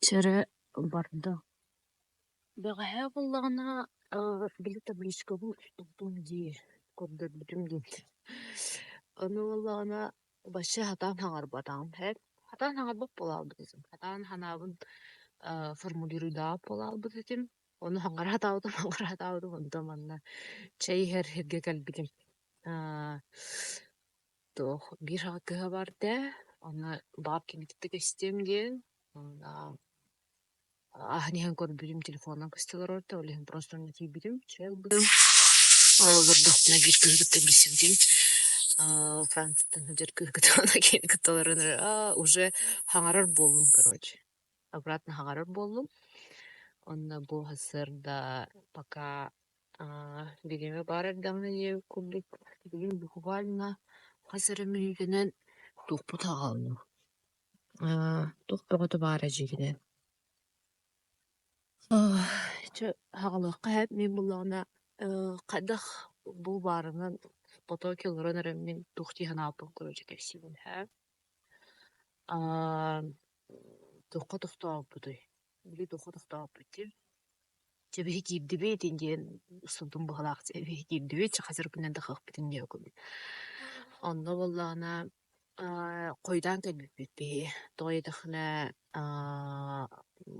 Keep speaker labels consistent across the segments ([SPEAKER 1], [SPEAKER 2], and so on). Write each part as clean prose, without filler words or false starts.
[SPEAKER 1] Чэрэ барда. Бэҕэһээ буоллаҕына били табличкабын устубутум дии, көрдөрбүтүм дии. Ону буоллаҕына вообще сатаан саҥарбатаҕым һээт. Сатаан саҥарбат буолаалбыт этим, сатаан санаабын формулируйдаабат буолаалбыт этим. Ону саҥара сатаабытым, саҥара сатаабытым, онтон манна чэй иһэр сиргэ кэлбитим. Туох биир аҕа кыһа баар этэ, онно баҕар кэлбитэ көстүөм диэн, уонна ааһан иһэн көрбүтүм телефонунан көстө олорор этэ, ол иһин просто онно тиийбитим, чэй ылбытым. Ол олордохпуна биир кыыһы кытта билсибитим, Францияттан сылдьар кыыһы кытта уонна киһини кытта олорон эрэ уже хаҥарар буоллум короче, обратно хаҥарар буоллум. Онно бу сарсыарда пока Бириэмэ баар эрдэҕинэ диэбит курдук, билигин буквально хас эрэ мүнүүтэнэн туохпут аҕалла туох бөҕөтө баара дьиҥинэн. Чэ, аҕалыахха сөп мин буоллаҕына хайдах бу баарынан потоки олорон эрэммин туох дии санаабыппын короче кэпсиибин ээ. Туохха тохтообуппутуй? Били туохха тохтообуппут дии? Чэ биһи киирдибит диэн устубутум быһыылаах биһи киирдибит чэ хас эрэ күнүнэн тахыахпытын диэн курдук. Онно буоллаҕына хойутаан кэлбиппит биһи. Тоҕо диэтэххинэ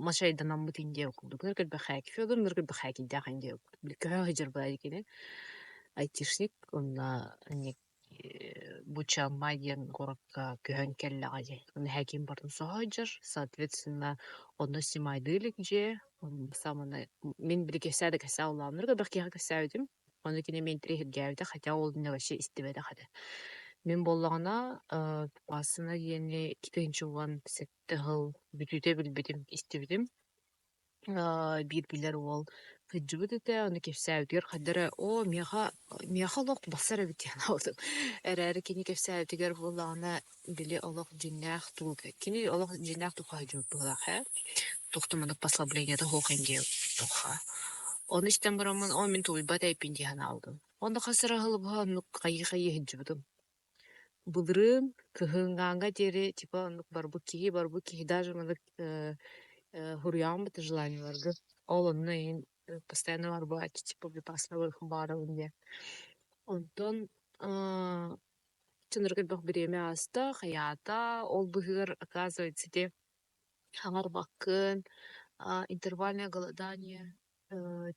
[SPEAKER 1] мачайданаммыт диэн курдук. Өр кэлбэхээки Федор өр кэлбэхээкийдээх диэн курдук. Көһө сылдьар баҕайы кини айтишник уонна бу Чыаммай диэн куоракка көһөн кэллэҕэ дии. Онно ким барытын соһо сылдьар, соответственно, онно снимайдыы илик дьиэ. Саманы мин били кэпсээ да кэпсээ улааннарга элбэх киһиэхэ кэпсээбитим. Ону кини мин интэриэһиргээбитэ, хотя ол иннинэ вообще истибэтэх этэ. Мин буоллаҕына, Пассана диэни 2017 сыл бүтүүтэ билбитим, истибитим. Биир билэр уол сылдьыбыт этэ, ону кэпсээбитигэр хайда эрэ «Оо, миэхэ миэхэ олох барсар эбит» диэн аҕалбытым. Эрээри кини кэпсээбитигэр буоллаҕына, били олох дьиҥнээх тугу кини олох дьиҥнээх туохха сылдьыбыт быһыылаах ээ. Туох да маннык послаблениета суох диэн туохха. Ону истэн бараммын, «Оо, мин тулуйбат эбиппин» дии санаабытым. Онно хас эрэ сыл быһа оннук хайыы-хайыы сылдьыбытым. Былырыын кыһыҥҥааҥҥа диэри типа оннук барбыт киһи барбыт киһи даже маннык суруйаҕын быта желаниеларгын ол онно иһин постоянно барбааччы типа безопасно баарабын диэн. Онтон чынырга элбэх бириэмэ ааста, хайаата, ол быһыгар оказывается ити хаҥарбаккын, интервальное голодание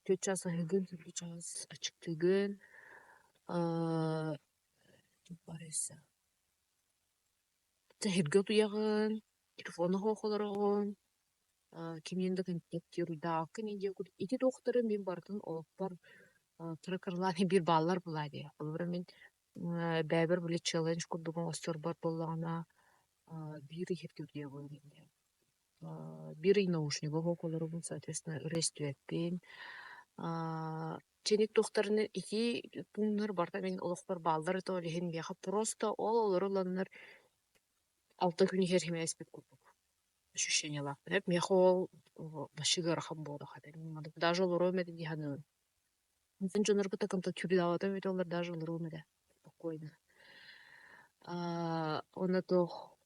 [SPEAKER 1] түөрт чаас аһыыгын, түөрт чаас аччыктыыгын, Тэһиргэ утуйаҕын, телефону суох олороҕун, кимиэн да контактируйдааххын диэн курдук ити туохтары мин барытын олохпор кыра-кыралаан биир бааллар буолаа дии. Холобура мин бэйэбэр били челлендж курдук оҥосторбор буоллаҕына биир иһиргэ утуйабын диэн. Биир ый наушнига суох олоробун, соответственно, ырыа истибэппин. Чиник туохтарына ити пууннар барыта мин олохпор бааллар этэ, ол иһин миэхэ просто ол олору ыланнар алта күн иһэр химээспит курдук ощущениелаахпын. Эп миэхэ ол вообще ыарахан буолуох этэ. Даже олоруом этэ дии саныыбын. Онтон дьоннорго да контактируйдаабатым эбитэ олор даже олоруом этэ спокойно. Уонна туох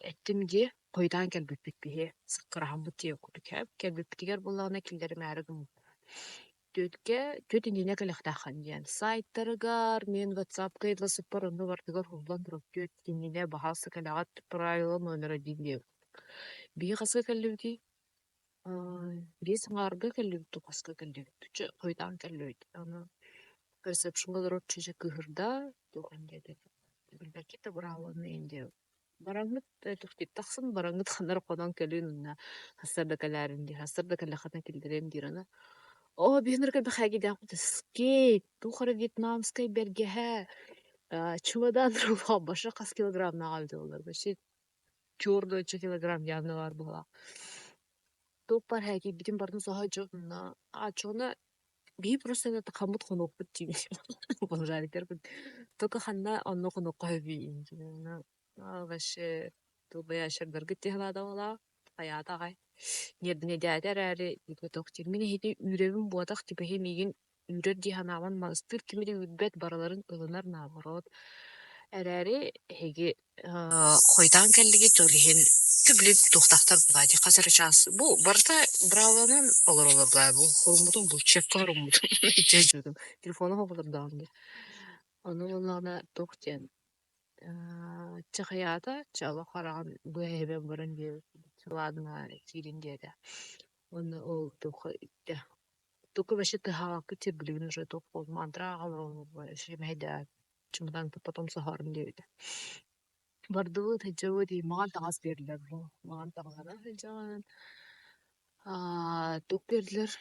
[SPEAKER 1] эттим дии, хойутаан кэлбиппит биһи, саккыраһаммыт диэн курдук кэлбиппитигэр буоллаҕына киллэримээри гыммыттара. Түөткэ түөт иннинэ кэлиэхтээххин диэн сайтарыгар, мин ватсапка ыйыталаспыппар онно барытыгар уһуллан турар түөт иннинэ баһаалыста кэлэҕит правила номер один диэбит. Биһи хаска кэллибитий? Биэс аҥаарга кэллибит дуу, хаска кэллибит дуу, чэ хойутаан кэллибит. Аны ресепшеҥҥа олорор чүчэ кыыһырда, туох диэтэ билбэккит да быраабыланы диэн Бараҥҥыт түхтик тахсан бараҥҥыт ханна эрэ хонон кэлин уонна сарсыарда кэлээрин диир, сарсыарда кэллэххинэ киллэриэм диир аны. Оо, биһиэннэргэ бэхээгийдээх скейт, туох эрэ вьетнамскай бэргэһэ, чемодан баша хас килограммнаах эбитэ буоллар, вообще чёрдуонча килограмм явно баар быһыылаах. Туох баар һээкийбитин барытын соһо дьонно а чоҕуна биһи просто хаммыт хонуохпут диибин только ханна онно хонуохха сөбүй вообще тылбайааччардаргыт тиһэлаадалаах хайаата аҕай ньиэрбинэйдээтэ эрээри тохтуур мин эһиги үүрэбин буотах типа миигин үүрэр дии санаабан манастыыр кими да үүрбэт барыларын ылынар наоборот. Эрээри эһиги хойутаан кэллигит, ол иһин били туохтаахтар буолаа хас эрэ чаас бу барыта быраабыланан олороллор буолаа бу хоруммутун булчуекка хоруммутун телефону оҕолордоон дии. Ону буоллаҕына туох диэн чэ хайаата, чэ олох хараҕын быа эбэн баран диэбит ладно киирин диэтэ. Уонна ол туохха иттэ Только вообще тыһаҕакка билигин уже туох мантра аҕалар чымытан потом саһарым диэбитэ. Бардыбыт сылдьабыт и маҕан таҥас биэрдилэр бу маҕан таҥаһынан сылдьаҕын туох биэрдилэр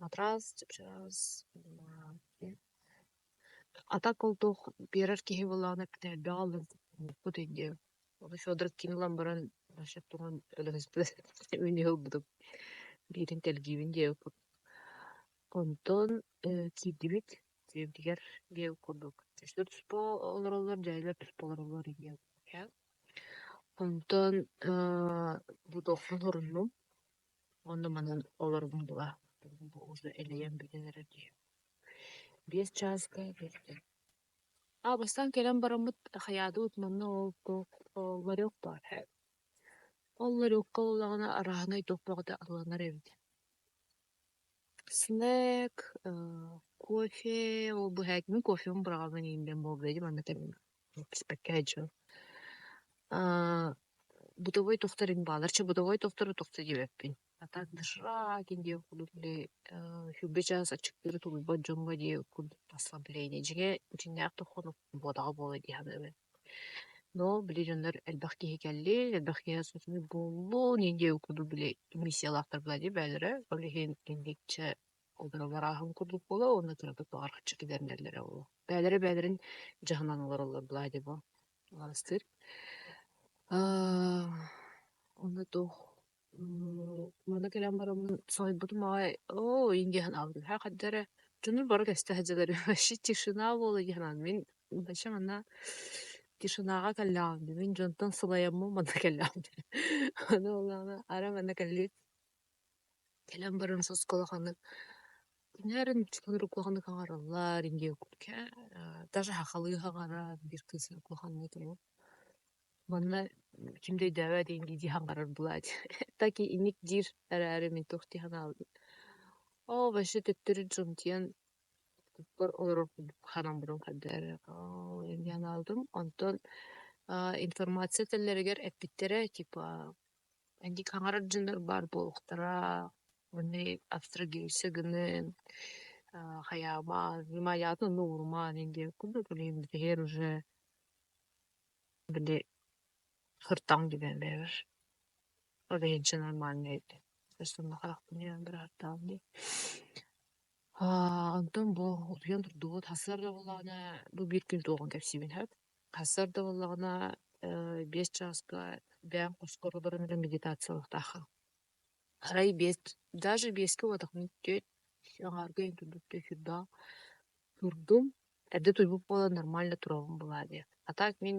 [SPEAKER 1] матрас чапчаас а так ол туох биэрэр киһи буоллаҕына элбэҕи ылларбыт диэн Ону Федор кин ылан баран вообще тугун өлөһүспүт үүнү ылбытым биирин тэлгиибин диэбиппит. Онтон киирдибит дьиэбитигэр диэбит курдук. Өссө туспа олороллор, дьээдьэлэр туспа олороллор диэн. Онтон бу дохсун хоруннум уонна манан олорбун була. Бу уже элэйэн бүтэн эрэр дии. 5 чааска А бастаан кэлэн бараммыт хайаатыбыт манна ол туох ларек баар Ол ларекка буоллаҕына арааһынай туох бөҕөтө атыыланар эбит. Снэк, кофе, ол быһаакмын кофебын быраҕабын иҥдэн буолбута дии манна кэлэн испэккэ сылдьабын. Бытовой тохтор иҥ баалар, чэ бытовой тохтору тохто диэбэппин. А так доширак диэн курдук били сүүрбэ чаас аччыктыыры тулуйбат дьоҥҥо диэн курдук послабление. Дьиҥэ дьиҥнээх тоххону буотаҕа буолуо дии саныыбын. Но били дьоннор элбэх киһи кэллин, элбэх киһи сутуну буоллун диэн курдук били миссиялаахтар буолла дии бэйэлэрэ. Ол иһин инникчэ олорор курдук буолуо уонна кыратык баҕар харчы киллэринэллэрэ буолуо. Бэйэлэрэ бэйэлэрин дьаһанан олороллор буолаа дии бу аластыыр. Онно туох Манна кэлэн бараммын соһуйбутум аҕай, оо иҥ санаабытым, һэ хайда эрэ дьонум бары кэстэ сылдьаллар вообще тишина буолла дии санаатым. Мин вообще манна тишинаҕа кэллэҕим дии, мин дьонтон сылайаммын манна кэллэҕим дии. Аны буоллаҕына арай манна кэллибит, кэлэн баран соско улаханнык кинилэр улаханнык аҥараллар даже сахалыы саҥарар биир кыыс улаханнык Манна ким да өйдөөбөт дии хаҥарар буолааччы. Так и инник диир эрээри мин туох дии санаабытым. Оо, вообще төттөрү дьонтуйан олорор курдук санаммытым хайда эрэ оо дии санаабытым. Онтон информация этэллэригэр эппиттэрэ типа инник хаҥарар дьоннор баар буолуохтара, уонна абстрагироваться гынын, хайаамаан, вниманиеҕытын онно уурумаан диэн курдук билигин бүтэһигэр уже били Сыртаҥ диэн бэйэбэр ол иһин нормальнай этэ өссө харахпын бырааттаан дии. Онтон бу утуйан турдубут сарсыарда буоллаҕына бу биир күн туоҕун кэпсиибин сөп. Сарсыарда буоллаҕына 5 чааска бэйэм хоскор олорон эрэ медитациялыахтааххын. Арай биэс даже биэскэ уотахпын түөрт аҥаарга турдум сүрдээх турдум. Эрдэ утуйбут буолан нормально турабын былаа диэн. А так мин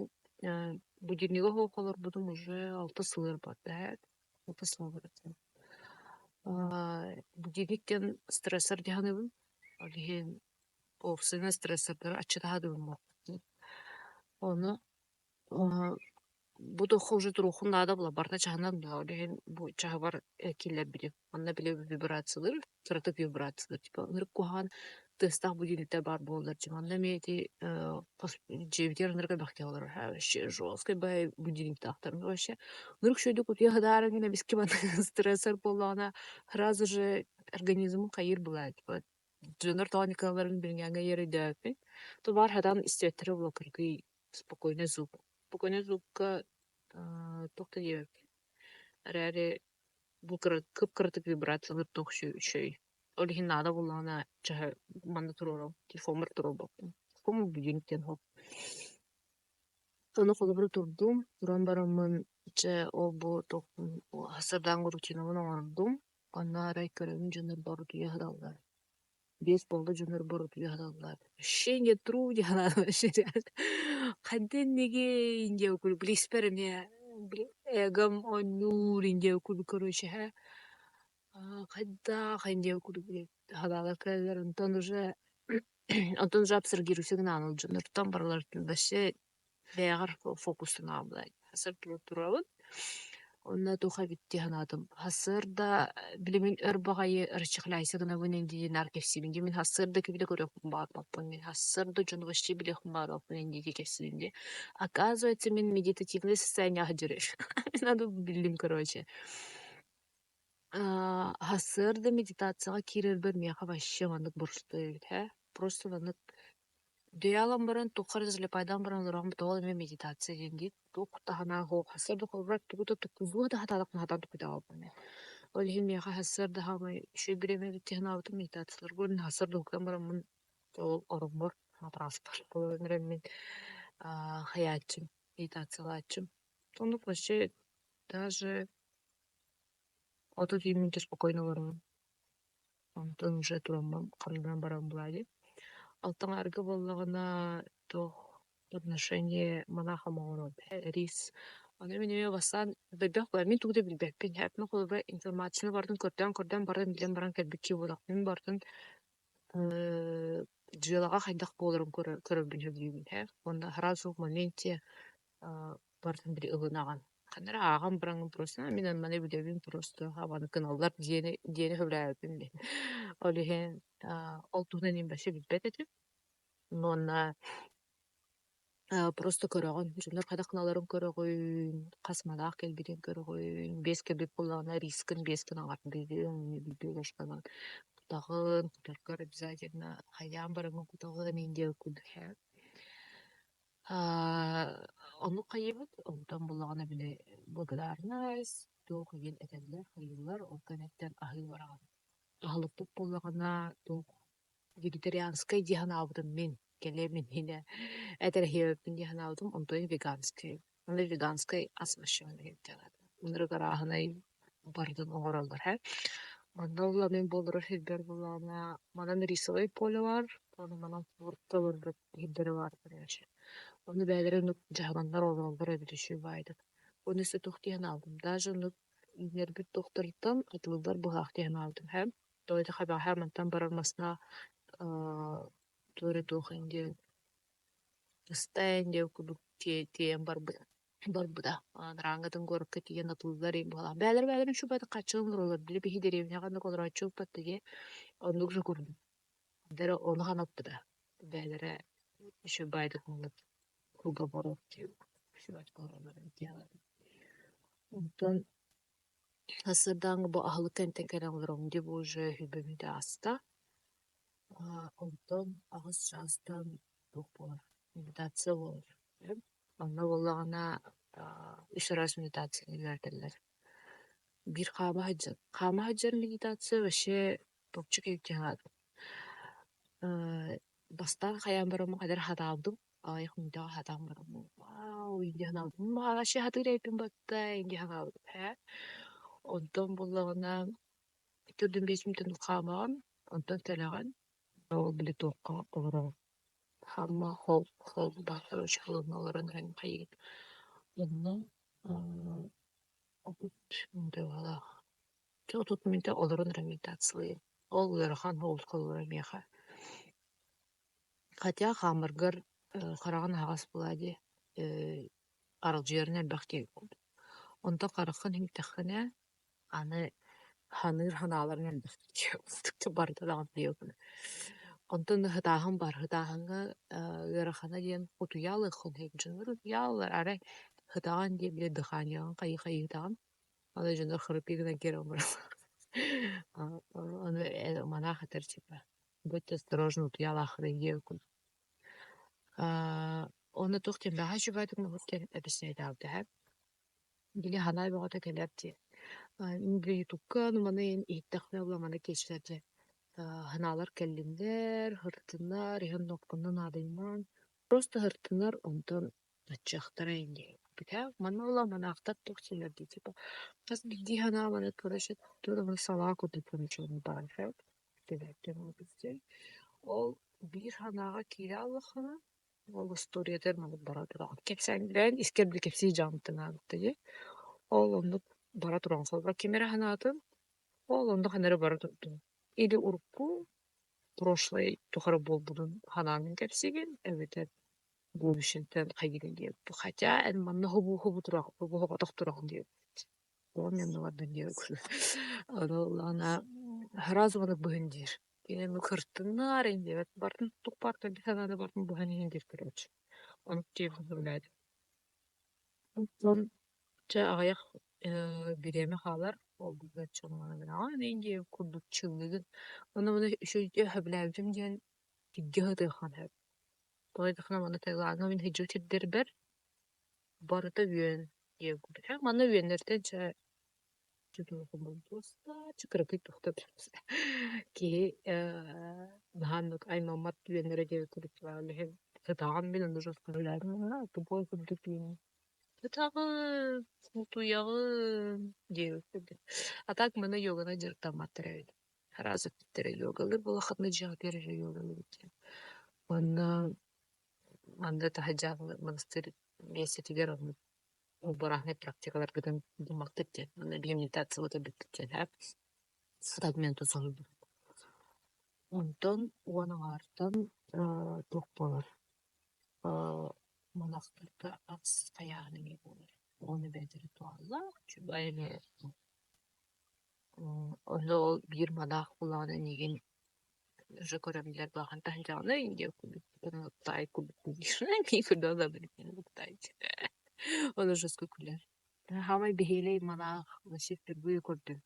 [SPEAKER 1] будильнига суох олорбутум уже 6 сыл барда ээ. 6 сыл барда. Будильник диэн стрессор дии саныыбын. Ол иһин уопсайынан стрессордары аччатаһа дылым. Ону бу туохха уже туруоххун наада буолла, барыта чаһынан буолла, ол иһин бу чаһыбар киллэрбитим. Онно били вибрациялыыр, кыратык вибрациялыыр, типа ынырык куһаҕан тыастаах будильниктар баар буолаллар дии. Манна эмиэ ити дьиэбитигэр ынырык элбэх киһи олорор, вообще жесткий бай будильниктаахтар. Вообще ынырык үчүгэйдик утуйа сытаарыҥ эмискэ манна стрессор буоллаҕына сразу же организмын хайыыр буолаа типа дьоннор тоҕо николарын билиҥҥээҥҥэ өйдөөбөппүн. Тубаар сатаан истибэттэрэ буолла кыргый спокойный звук. Спокойный звукка туох да диэбэппин. Эрээри бу кып-кыратык вибрациялыыр туох үчүгэй. Ол иһин наада буоллаҕына чаһы манна туруорабын, телефоммар туруорбаппын. Телефоммун будильник диэн суох. Ону холобура турдум, туран бараммын чэ ол-бу туохпун сардаҥа рутинабын оҥордум. Онно арай көрөбүн дьоннор бары утуйа сыталлар. 5 буолла дьоннор бары утуйа сыталлар. Вообще не тру диэн вообще хайда иннигин диэн курдук билиспэр эмиэ эгом оонньуур диэн курдук короче хайдах диэн курдук санаалар кэлэллэр. Онтон уже Онтон уже абстрагируйся гынаан ол дьоннортон барыларыттан вообще бэйэҕэр фокустанаҕын былаан. Сарсыарда турабын, онно туох эбит дии санаатым. Сарсыарда били мин өр баҕайы расчехляйся гынабын ин наар кэпсиибин дии. Мин сарсыарда кими да көрүөхпүн баҕарбаппын. Мин сарсыарда дьону вообще билиэхпин баҕарбаппын ин дии кэпсиибин дии. Оказывается, мин медитативное состояние сылдьар Надо биллим, короче. Сарсыарда медитацияҕа киирэрбэр миэхэ вообще маннык боростуой эбит ээ. Просто маннык Дөйө баран туохха эрэ залипайдаан баран олороҕун тоҕо эмиэ медитация диэн диир. Туох таһынан суох сарсыарда холобура тугу да туккуйбуга да сатаатахпына сатаан туккуйдаабаппын ээ. Ол иһин миэхэ сарсыарда саамай үчүгэй бириэмэ эбит дии санаабытым медитацияларга уонна сарсыарда уһуктан бараммын ол ороммор матраспар олорон эрэммин хайааччым, медитациялааччым. Оннук вообще даже 30 мүнүүтэ спокойно олоробун. Онтон уже тураммын ханна баран булаайы. Алтаҥаарга буоллаҕына туох отношение монаха оҥорон рис. Аны мин эмиэ бастаан элбэх буолар мин тугу да билбэппин. Мин холобура информацияны барытын көрдөөн-көрдөөн баран билэн баран кэлбит киһи буолахпын. Мин барытын дьыалаҕа хайдах буоларын көрөрбүн сөбүлүүбүн ээ. Уонна сразу в моменте барытын били ылынаҕын. Ханна эрэ ааҕан бараҥҥын просто мин маны билэбин просто маны гыналлар диэни диэни сөбүлээбэппин мин. Ол иһин ол туһунан мин вообще билбэт этим. Уонна просто көрөҕүн, дьоннор хайдах гыналларын көрөҕүн, хас малаах кэлбитин көрөҕүн, биэс кэлбит буоллаҕына рискын биэскин аҥардыыгын, кутаҕын, кутаргар обязательно хайаан бараҥҥын кутаҕын индия курдук Оннук хайыыбыт, онтон буллаҕына били благодарность, туох игин этэллэр, хайыыллар, ол кэнниттэн аһыы бараҕын. Аһылыкпыт буоллаҕына туох вегетарианскай дии санаабытым мин, кэлиэм иннинэ этэрэһиэбэппин дии санаабытым, онтон веганскай. Аны веганскай ас вообще ынырык арааһынай барытын оҥороллор ээ. Онно ыла мин буоллар сирбэр буоллаҕына манан рисовай поле баар, уонна манан фрукта олордор иһирдэрэ баар короче. Ону бэйэлэрэ оннук дьаһананнар олороллор эбит үчүгэй баайдык. Ону өссө туох диэн аалдым, даже оннук үүнэрбит туохтарыттан атылылар быһаах диэн аалдым ээ. Тоҕо диэтэххэ бэҕэһээ мантан барар масна туох эрэ туох диэн ыстаан диэн курдук тиэйэн барбыта. Барбыта. Анарааҥҥытын куоракка тиийэн атыллар иһин быһалаах. Бээлэр бээлэрин чугас хаччы олороллор. Били биһи дэриэбинэҕэ оннук олорооччу ылбат дии. Оннук же курдук. Бэрэ ону ханаппыта. Бээлэрэ еще баайдык оннук круговорот Онтон сарсыардааҥҥы бу аһылык кэнниттэн кэлэн олоробун дии бу уже үбүм ааста. Онтон 8 чаастан туох буолар медитация буолар. Онно буоллаҕына үс араас медитацияны үөрэтэллэр. Биир хаама сылдьан. Хаама сылдьар медитация вообще топчик Бастаан хайаан бараммын хайдах эрэ хатаабытым, аҕыйах мүнүүтэҕэ хатаан бараммын вау дии санаабытым, вообще хатыыр эбиппин батта дии санаабытым ээ. Онтон буоллаҕына төрдүн 5 мүнүүтэ хаамаҕын, онтон кэлэҕин, ол били туохха олороҕун Хамма хол хол баар короче холуонна олорон эрэн хайыгын. Онно 30 мүнүүтэ баҕалаах. 30 мүнүүтэ олорон эрэн медитациялыыр. Ол ыарахан холлоро миэхэ. Хотя хаамаргар хараҕын аһаҕас буолаа дии, аралдьыйарын элбэх диэн курдук. Онтон хараххын иһиттэххинэ аны саныыр санааларыҥ элбэх барыта даҕаны диэбит. Онтон ытааһын баар, ытааһыҥҥа ыарахана диэн утуйаалыаххын сөп, дьоннор утуйааллар, арай ытаҕын диэн били дыханияҕын хайыы-хайыы ытаҕын, аны дьоннор храпи гынан киирэн бараллар. Ону манаах этэр типа будьте осторожны, утуйаалааххын диэбит курдук. Онно туох диэн бэҕэһээ үчүгэйдик диэн эбисэйдээбитэ Били ханаа бөҕөтө кэлэр дии. Били ютубка ону маны иһиттэхпинэ була маны киэчэлэргэ ханаалар кэллиннэр, һыртыннар, иһэн нуопканна наадыйымаҥ. Просто һыртыннар, онтон аччыахтара ини. Манна була манаахтар туох силэр дии типа хас биирдии санаа маны короче туох салаа курдук короче Ол биир санааҕа киирэ аллаххына ол остуоруйатыгар маннык бара тураҕын. Кэпсээн искэр били кэпсии дьаамтынаабыта дии. Ол оннук бара тураҕын. Холобура, ким эрэ санаатын, ол онно ханна эрэ бара турдун. Или урукку Прошлый тухары буолбутун санааҥҥын кэпсиигин эбэтэр будущейтан хайыыгын диэбиппит. Хотя эн манна хобуу-хобуу тураҕын тураҕын диэбиппит. Тоҕо мин бардан диэбит. Ону ыллаҕына сразу маннык быһын диир. Кини кыртыннаар ин диэбэт бартын туппааттан санааны бартын быһан иһин диир короче. Оннук диэбит сөбүлээтим. Онтон чэ аҕыйах бириэмэ хаалар ол диэн курдук чыллыгын. Уонна маны үчүгэйдик сөбүлээбитим диэн сиргэ сытыаххын сөп. Тоҕо диэтэххинэ манна Таилаҥҥа мин сылдьыбыт сирдэрбэр барыта үөн диэн курдук. Манна үөннэртэн чэ кыракый туохтар киһи наһаа оннук аймаммат үөннэрэ диэбит курдук иһин сытаҕын мин онно тупой курдук үөн Ытаҕын, утуйаҕын диэбит курдук. А так манна йоганан дьарыктамматтар эбит. Араас өттүттэрэ йогалыыр буоллаххытына дьиэҕитигэр эрэ йогалыыбыт диэн. Уонна манна таһырдьа монастырь миэстэтигэр оннук убараһынай практикаларгытын гыммаккыт диэн. Манна биһиги медитациялата бүппүт диэн ээ. Фрагменту соһуйбут. Онтон уон аҥаартан туох буолар Монахтарга ас хайааһын эмиэ буолар. Ону бэйэлэрэ туһалаах, үчүгэй эмиэ. Онно ол биир манаах булаҕына эйигин уже көрөн билэр буолаҕын таһырдьаҕына Ону жестко күлэр. Хаамай бэһиэлэй манаах вообще впервые көрдүм.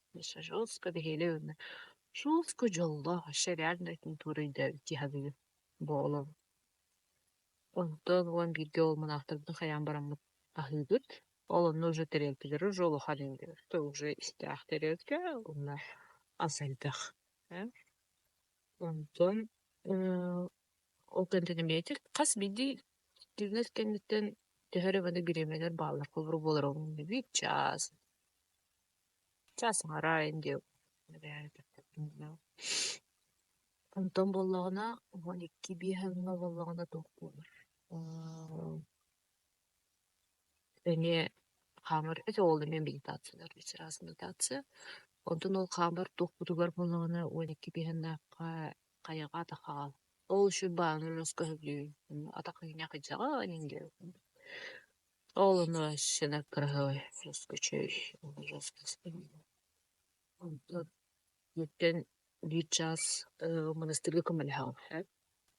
[SPEAKER 1] Жестко бэһиэлэй уонна жестко дьоллоох вообще реально туора өйдөөбүт дии саныыбын. Бу олох Онтон уон бииргэ ол манаахтарбытын хайаан бараммыт аһыыбыт. Ол онно уже тэриэлкэлэри уже улахан то уже истээх тэриэлкэ уонна ас элбэх. Онтон ол кэнниттэн эмиэ хас биирдии түҥэс кэнниттэн төһө эрэ маннык бириэмэлэр бааллар холобур буолар биир чаас, чаас аҥара диэн Онтон буоллаҕына 12 биэһэҥҥэ буоллаҕына туох буолар эмиэ хаамар ити ол эмиэ медитациялар чараас медитация. Онтон ол хаамар туохпутугар буоллаҕына 12 биэһэннээххэ хайаҕа атахаҕа ол үчүгэй бааны көһүллүүн атах иһинэ кыдьаҕа Ол ону өссө кыраһыабай үчүгэй Онтон Бүттэн биир чаас монастырга көмөлөһөҕүн сөп.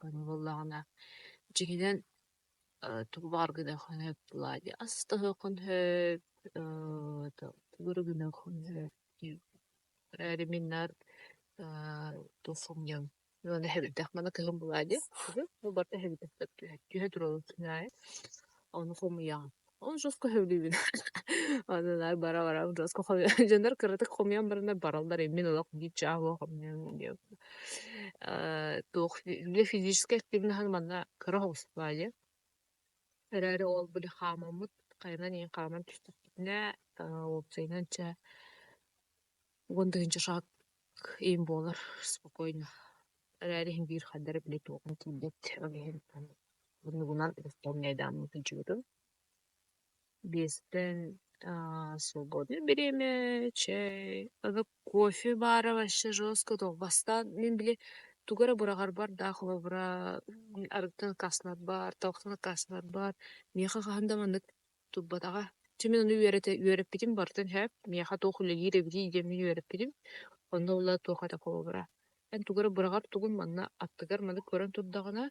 [SPEAKER 1] Ону буоллаҕына дьиҥинэн тугу баҕар гыныаххын сөп Влади астаһыаххын сөп, тугу эрэ гыныаххын сөп эрээри мин наар туох хомуйан уонна эһэбирдэх маны кыһын Влади барыта эһэбирдэх түһэ турабын күн аайы Ону хомуйаҕын. Ол жестко сөбүлүүбүн. Ону наар бара-бара жестко хомуйа дьоннор кыратык хомуйан бараннар бараллар мин олох биир чаас буола хомуйан диэн. Туох үлэ физическэй активноһын манна кыра соҕус баайы. Эрээри ол били хаамаммыт хайанан иһин хааман түстэхпитинэ уопсайынан чэ 10 000 шаг им буолар спокойно. Эрээри иһин биир ханна эрэ били туоҕум тиийбэт ол иһин Муннугунан исполняйдааммын сылдьыбытым. Биэстэн свободное бириэмэ, чэй, аны кофе баара вообще жестко бастаан мин били тугу эрэ быраҕарбар да холобура арыгыттан аккаастанарбар, табахтан аккаастанарбар миэхэ хаһан да маннык турбатаҕа. Чэ мин ону үөрэтэ үөрэппитим барытын сөп, миэхэ туох үлэлиир эбитий диэммин үөрэппитим. Онно ыла туох этэ холобура эн тугу эрэ быраҕар тугун манна аттыгар маны көрөн турдаҕына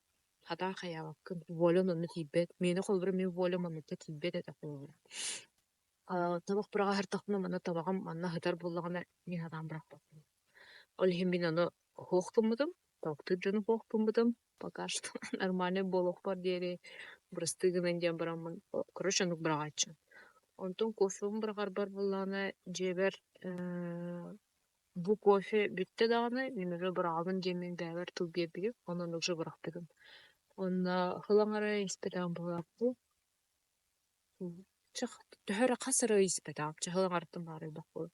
[SPEAKER 1] Хатаан хайаабаккын, волям онно тиийбэт. Миэнэ холобура мин волям оннук тиийбэт этэ холобура. Табах быраҕа сыртахпына манна табаҕым манна сытар буоллаҕына мин сатаан бырахпаппын. Ол иһин мин ону суох гыммытым, табахтыыр дьону суох гыммытым. Пока что нормальный буолуохпар диэри бырастыы гынан диэн бараммын короче оннук быраҕааччы. Онтон кофебын быраҕарбар буоллаҕына дьиэбэр бу кофе бүттэ даҕаны, мин уже быраҕабын диэммин бэйэбэр тыл биэрбитим, онон уже бырахпытым. Уонна ылан эрэ испэтэҕим быһыылаах Төһө эрэ хас эрэ ый испэтэҕим, чэ ылаҥарыттан баарыйбах буолан.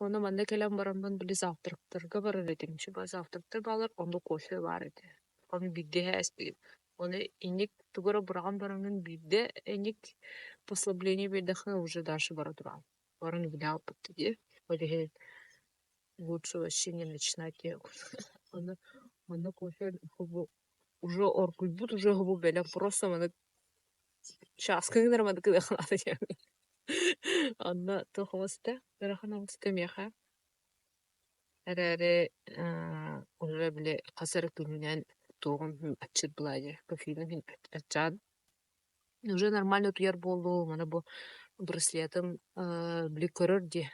[SPEAKER 1] Уонна манна кэлэн бараммын били завтрактарга барар этим, завтрактар бааллар, онно кофе баар этэ. Ону биирдэ иһэ испитим. Ону инник тугу эрэ быраҕан бараммын биирдэ инник послабление биэрдэххинэ уже дальше бара тураҕын. Баран үбүлээх дии. Ол иһин лучше вообще не начинать. Ону Манна кофе уже оргуйбут уже бу бэлэм просто маннык чааскыны эрэ маннык гыныаххын диэн. Онно туох оҥосто ыарахан оҥосто миэхэ. Эрээри уже били хас эрэ күнүнэн туоҕум аччыт былаайа кофеиным иһин аччаан уже нормально утуйар буоллум. Аны бу браслетым били көрөр дии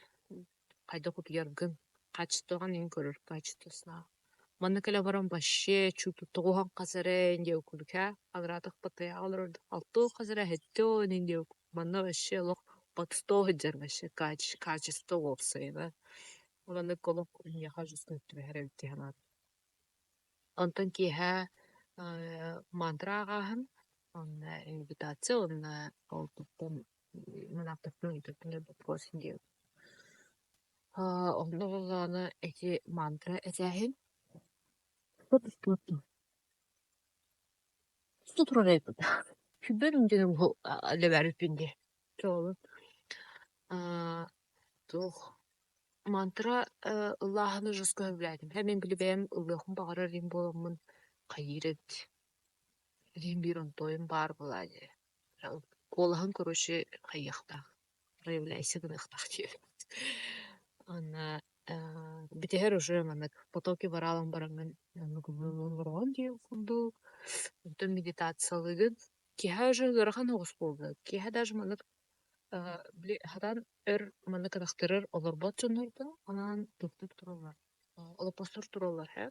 [SPEAKER 1] хайдах утуйаргын хаачыстыбаҕын иһин көрөр качество сна. Манна кэлэ баран вообще чуутуттугуһан хас эрэ диэбиккэ агратах паттайаҕа олорор алтыа хас эрэ сэттэ уон диэбик манна вообще олох под сто сылдьар вообще качество уопсайынан. Маннык олох миэхэ жестко түбэһэр эбит дии санаатым. Онтон киэһэ мантра ааҕааһын уонна медитация уонна ол туттан вопрос диэн. Онно буоллаҕына ити мантра этээһин турар эбит. Сүбэн диэн дии. Туох мантра ыллааһыны жестко сөбүлээтим. Мин били бэйэм ыллыахпын баҕарар им буоламмын хайыыр эбит. Илиим биир онтуойум баар буолаа дии. Куолаһын короче хайыахтаах, проявляйся гыныахтаах диэбит. Уонна бүтэһэр уже маннык потоки бараалан бараҥҥын диэн курдук. Онтон медитациялыыгын. Киэһэ уже ыарахан оҕус буолла. Киэһэ даже маннык били хатан өр маннык атахтарыгар олорбот дьоннордо анаан туппут тураллар, олоппостор тураллар ээ.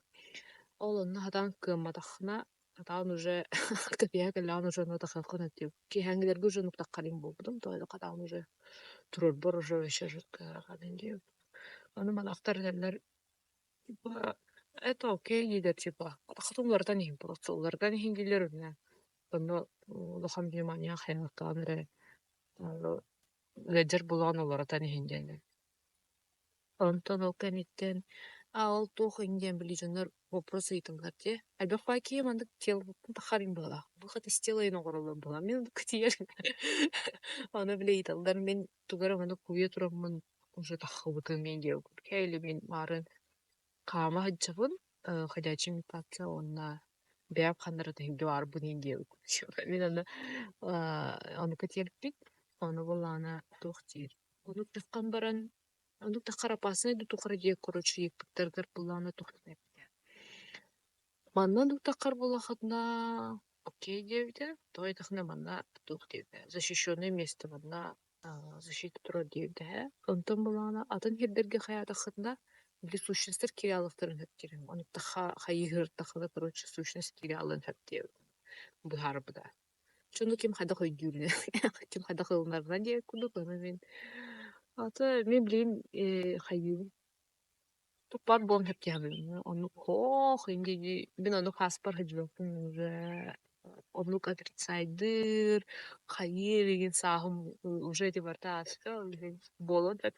[SPEAKER 1] Ол онно хатан кыамматаххына хатаан уже кэпиэһэ кэллэҕинэ уже онно тахсыаххын этиэм. Киэһээҥҥилэргэ уже нуктаххарыҥ буолбутум, тоҕо хатаан уже турарбар уже вообще жутко ыарахан диэбит. Ону манахтар этэллэр типа это окей дииллэр типа атаххытын уларытан иһин просто уларытан иһин дииллэр онно онно улахан внимание хайаахтаан эрэ ыалдьар буолан уларытан иһин диэннэр. Онтон ол кэнниттэн аа ол туох иһин диэн били дьоннор вопрос ыйыталлар дии. Элбэх киһи маннык телбуттан таххар иһин быһыылаах. Выход из тела иһин оҥороллор быһыылаах. Мин оннук тиийэр. Аны били ыйыталлар мин тугу эрэ маннык куйа тураммын уже таххыбытым мин диэбиккэ или мин маарын хаама сылдьабын ходячий медитация уонна бэйэм ханна эрэ тэһиги баарбын иһин диэбит. Мин аны онука тиэрпит, ону буоллаҕына туох диир оннук таххан баран оннук таххар опасный да тухары диэ короче ыйыппыттарыгар буоллаҕына туох диэбитэ манна оннук таххар буоллаххытына окей диэбитэ тоҕо диэтэххинэ манна туох диэбитэ защищенное место манна защита турар диэбитэ ээ. Онтон буоллаҕына атын сирдэргэ хайаатаххытына били сущностар киирэ аллахтарын сөп диирим. Онуттахха хайыһыыртаххына короче сущность киирэ аллан сөп диэбит быһаарбыта. Дьону ким хайдах өйдүүрүнэн, ким хайдах ылынарынан диэн курдук ону мин ата мин билигин хайыыбын туппар буолан сөп диэхпин. Оннук хоох инги мин оннук хааспар сылдьыбаппын уже оннук отрицайдыыр, хайыыр игин сааһым уже ити барыта ааста буолуон сөп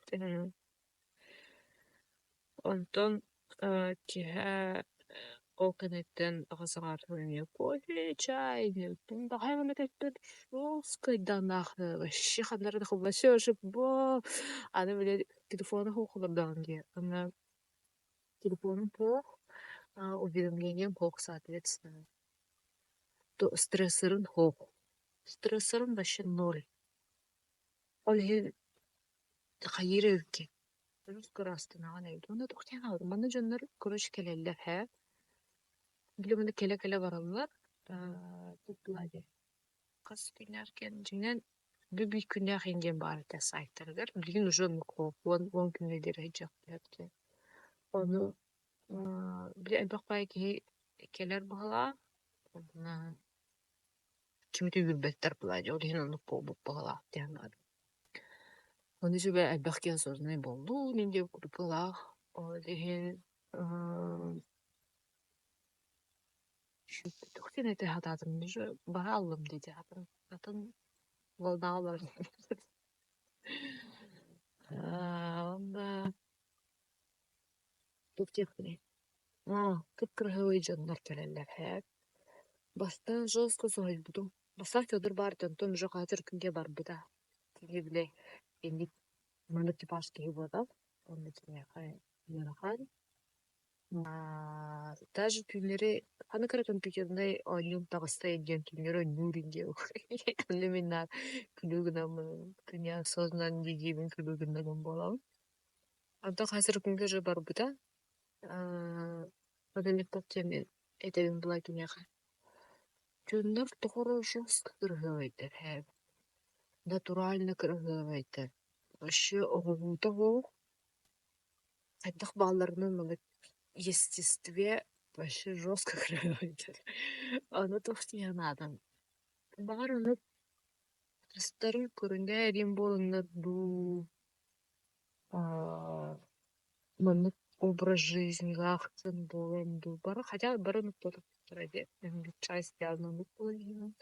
[SPEAKER 1] Онтон киэһэ ол кэнниттэн аҕыс аҥаартан эмиэ кофе, чай кыйдааннаах вообще ханна эрэ аны били телефону суох дии аны телефонум суох, уведомлением суох соответственно стрессорун суох стрессорум вообще ноль ол иһин хайыыр эбиккин Өрүс кыраастанаҕын эбит уонна туох диэн хаалбытым манна дьоннор короче кэлэллэр ээ били манна кэлэ-кэлэ бараллар хас күннээх кэн дьиҥинэн бу биир күннээх иһин диэн баар этэ сайтарыгар билигин уже оннук 10 күҥҥэ диэри сылдьыахтаах ону били элбэх баайы киһи кэлэр быһыылаах уонна кими да үүрбэттэр былаа дии ол иһин оннук буолбут быһыылаах диэн Ону сүбэ элбэх киһи осознанный буоллун диэн курдук Ол иһин туох диэн этэ сатаатым уже бара аллым дии атын атын волнаҕа Уонна туох диэхпиний кып-кыраһыабай дьоннор кэлэллэр ээ. Бастаан жестко соһуйбутум. Бастаан Федор баар этэ, онтон уже хаһыс эрэ күнгэ барбыта. Киһи били инник маннык типаж киһи буолан, онно киниэхэ ыарахан. Даже түүннэри ханнык эрэ компьютернай оонньуум таҕыста диэн түүннэри оонньуур диэн онно мин наар күлүү гынаммын неосознанно дии-диибин күлүү гыннагым буолабын. Онтон хас эрэ күҥҥэ уже барбыта. Диэн этэбин былай киниэхэ. Дьоннор тоҕо эрэ жестко кырыһыабайдар ээ, натурально кырыһыабайдар. Вообще оҕолуута буол, хайдах баалларынан маннык естестве вообще жестко кырыһыабайдар. Ону туох дии санаатым. Баҕар ону кырыстарын көрүҥэ диэн буоланнар дуу, маннык образ жизнилаах дьон буолан дуу, бары хотя бары оннук дии, часть оннук буолан иһэн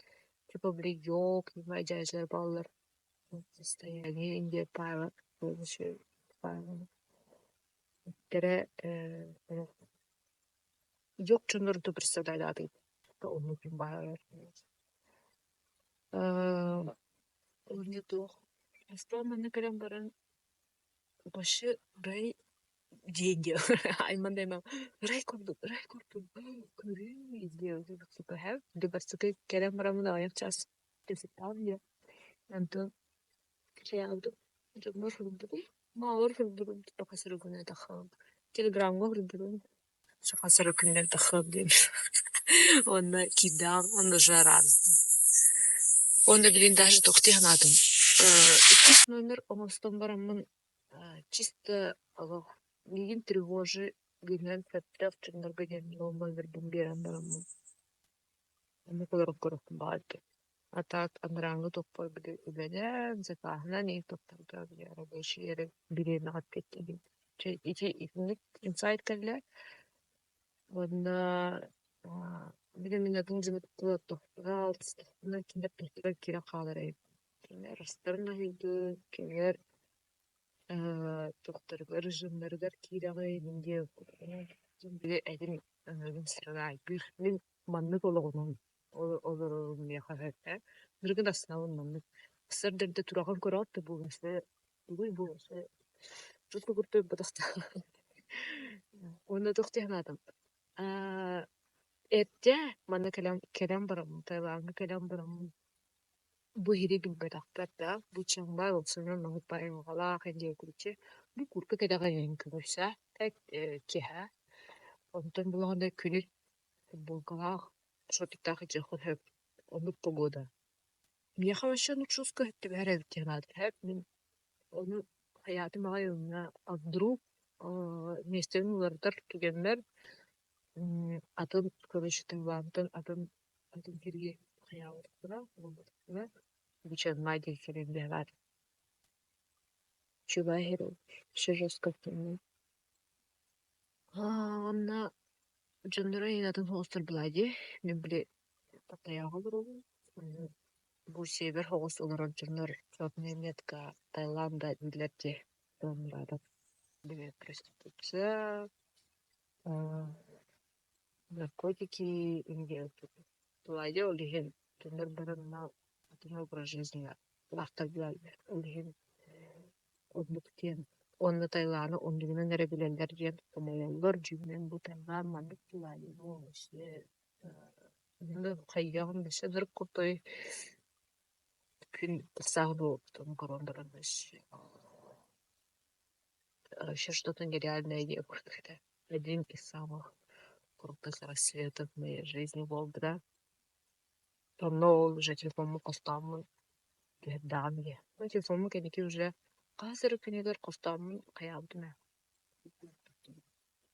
[SPEAKER 1] типа били йог дьээдьэлэр бааллар состояние Индия Павел Кэрэ йог дьоннору представляли оннук баар Уонна туох Москва манна кэлэн баран вообще рай диэн айман рай курдук рай курдук көрүү диэн кэлэн бараммын аҕыйах чаас кэпсэттэҕим Онтон дьоммор суруйбутум маалар суруйбутум телеграмҥа суруйбутум саха сирэ күннэр тахсыам диэн уонна киирдэҕим уонна уже араардым уонна билигин даже туох дии санаатым иккис номер оҥостон бараммын чисто олох миигин тревожи гынан сөптөөх дьоннорго диэн номербын биэрэн бараммын оннук олорон көрүөхпүн баҕарбытым. А так анарааҥҥы туппар били үлэлээн, закаһынан иһин туттарга били рабочий эрэ бириэмэҕэ эппиэттиибин. Чэ ити итинник инсайт кэллэ уонна били мин атын дьону кытта кинилэр тохтолор киирэн хаалар эбит. Кинилэр астарын аһыйдын, кинилэр туохтарыгар режимнарыгар киирэҕин диэн били этим сыраайгыр мин маннык олоҕунан олорорум миэхэ сөп Билигин астынабын маннык сардарда тураҕын көрөҕүт да буолуоса тугуй буолуоса туту Уонна туох дии санаатым эрдэ манна кэлэн кэлэн бараммын Таилаҥҥа кэлэн бараммын бу иһири билбэтэхпэр да бу Чиангмай уопсайынан маннык айылҕалаах диэбиккэ бу курка кэтэҕин көрсө киэһэ онтон булаҕына күнүс футболкалаах шортиктаах илдьиэххин сөп оннук погода. Миэхэ вообще оннук чувство түбэһэр эбит диэн аата мин ону хайаатым аҕай уонна а вдруг миэстэбин уларытар түгэммэр атын короче Таилантан атын атын сиргэ хайаабатахпына буолбатахпына Чиангмай диэн сирин быһалаатым. Чубай Онно дьонноро атын соҕустар былаа дии, мин били Паттайаҕа олоробун, бу сиэбэр соҕус олорор дьоннор черная метка Таиланда дииллэр дии, били проституция, наркотики ол иһин дьоннор баранна атын образ жизни ол иһин оннук диэн уонна Таиланы оннугунан эрэ билэллэр диэн хомойоллор дьиҥинэн бу Таилан маннык хайыаҕын өссө ынырык курдук күн тахсаах буолбутун көрөн баран вообще что-то нереальное диэн курдук этэ. Один из самых крутых рассветов в моей жизни буолбута. Онно ол уже телефоммун хостооммун түһэрдэҕим дии. Телефоммун кэнники уже хас эрэ күнүгэр хостооммун хайаабытым ээ.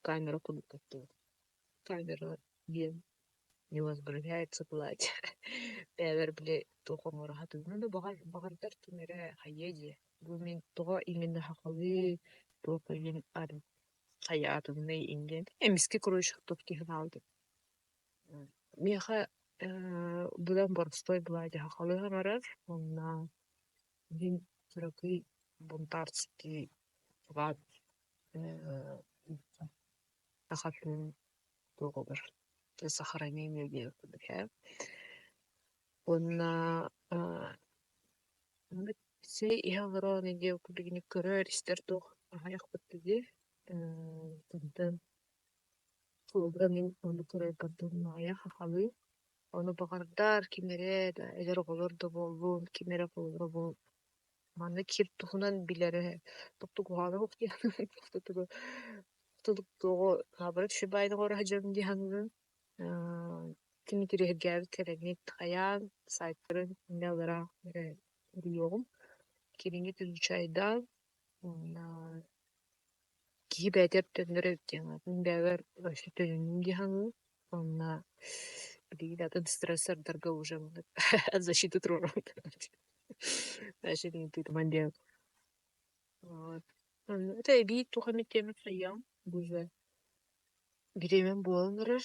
[SPEAKER 1] Камера курдук Камера диэн не возвращается платье. Бэйэбэр били туох оҥоро сатыыбын да баҕардар ким эрэ хайыа дии. Бу мин тоҕо именно сахалыы туох иһин хайаатымный диэн эмискэ короче туох киһи хаалбыт. Миэхэ быдан боростуой былаадьа сахалыы саҥарар уонна мин кыракый бунтарский влад саха тылын туоҕугар сохранение диэн курдук ээ. Уонна сэй иһэ олорон диэн курдук көрөр-истэр туох аҕыйахпыт дии. Онтон Холобура, мин оннук көрөр сахалыы. Ону баҕардар ким эрэ да эдэр оҕолор да буоллун, ким эрэ холобура бу маннык сир туһунан билэрэ дии саныыбын. Ким интэриэһиргээбит кэлэҥҥит хайаан сайтарын иннэ уруйуоҕум. Кинини изучайдаан уонна киһи бэйэтигэр төннөр эбит диэн мин бэйэбэр вообще төнүннүм дии саныыбын. Уонна билигин атын стрессордарга уже защита туруорабын. Диэн. Вот. Это эбии туох эмит тиэмэ хайыам уже бириэмэм буолан эрэр.